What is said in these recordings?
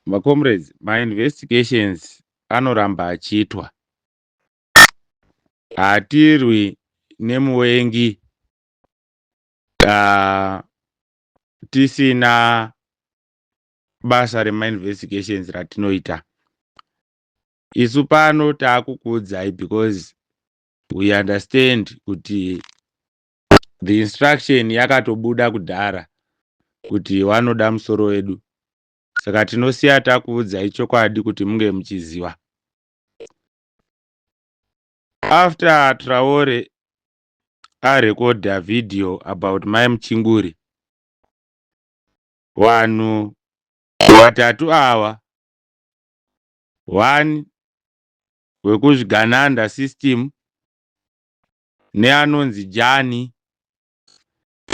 Macomrades, mainvestigations anoramba achiitwa. Hatirwi nemuvengi tisina basa remainvestigations ratinoita. Isu pano taakukuudzai because we understand kuti the instruction yakatobuda kudhara kuti vanoda musoro wedu, saka tinosiya takuudzai chokwadi kuti munge muchiziva. After Traore arekodha video about Mai Muchinguri, vanhu vatatu ava, one wekuzvigananda system, neanonzi Jani,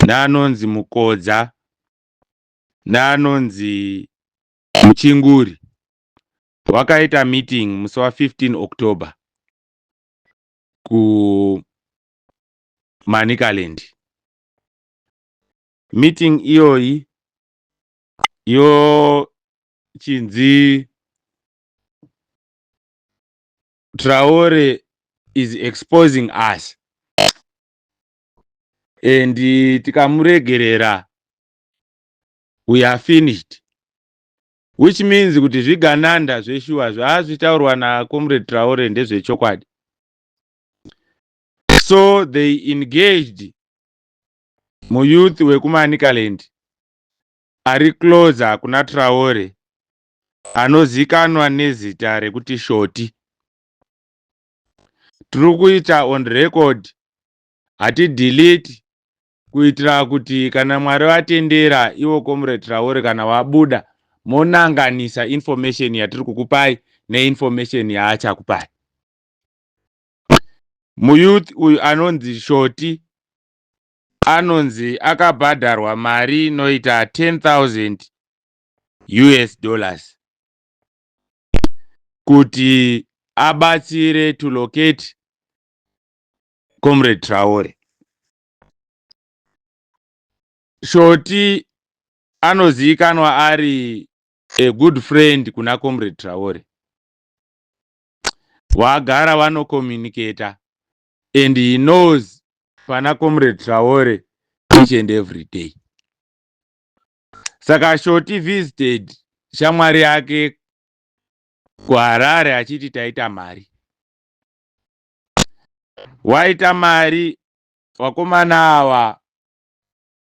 neanonzi Mukodza, neanonzi Muchinguri, wakaita meeting musi wa15 October kuManicaland. Meeting iyoyi yochinzi Traore is exposing us and tikamuregerera we are finished, which means kuti zvigananda zveshuwa zvaazvitaurwa naComrade Traore ndezvechokwadi. So they engaged muyouth wekuManicaland ari closer kuna Traore, anozikanwa nezita rekuti Shoti. Tiri kuita on record, hatidelete, kuitira kuti kana Mwari vatendera, ivo Comrade Traore kana wabuda, monanganisa information yatiri kukupai neinformation yaachakupai. Muyouth uyu anonzi Shoti anonzi akabhadharwa mari inoita 10,000 US dollars kuti abatsire to locate Comrade Traore. Shoti anozivikanwa ari a good friend kuna Comrade Traore, wagara vanocommunicata and he knows pana Comrade Traore each and every day. Saka Shoti visited shamwari yake kuHarare achiti taita mari, waita mari. Vakomana ava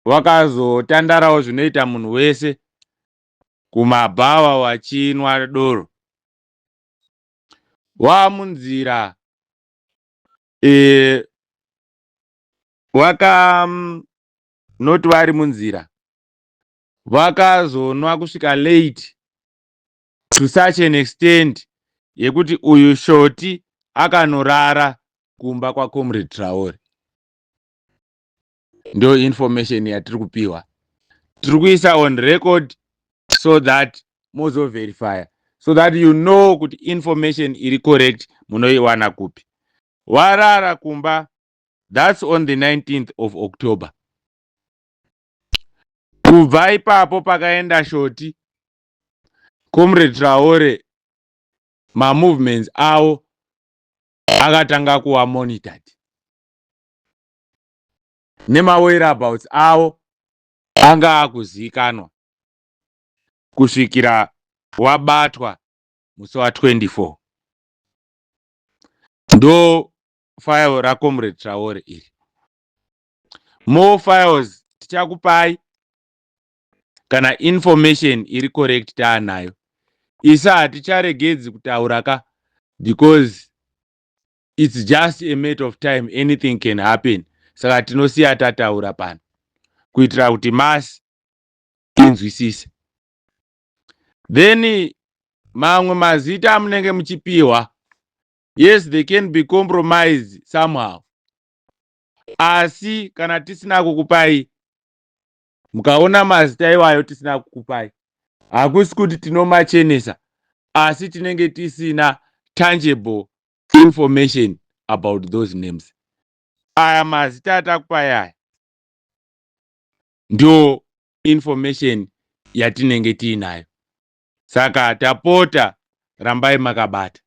vakazotandarawo zvinoita munhu wese kumabhawa, wachinwa doro. Wamunzira wakanoti vari munzira vakazonwa kusvika late to such an extent yekuti uyu Shoti akanorara kumba kwaComrade Traore. Ndo information yatiri kupiwa, tiri kuisa on record so that mozoverifya, so that you know kuti information iri correct munoiwana kupi. Warara kumba, that's on the 19th of October. Kubva ipapo pakaenda Shoti, Comrade Traore mamovements avo akatanga kuva monitored nemawhereabouts avo anga akuzivikanwa kusvikira wabatwa musi wa24. Ndo file raComrade Traore iri. More files tichakupai kana information iri correct taanayo. Isa haticharegedzi kutaura ka, because it's just a matter of time, anything can happen. Saka tinosiya tataura pano kuitira kuti mass inzwisise. Then mamwe mazita amunenge muchipiwa, yes, they can be compromised somehow, asi kana tisina kukupai, mukaona mazita iwayo tisina kukupai, hakusi kuti tinomachenesa, asi tinenge tisina tangible information about those names. Aya mazita atakupai aya ndo information yatinenge tiinayo. Saka tapota, rambai makabata.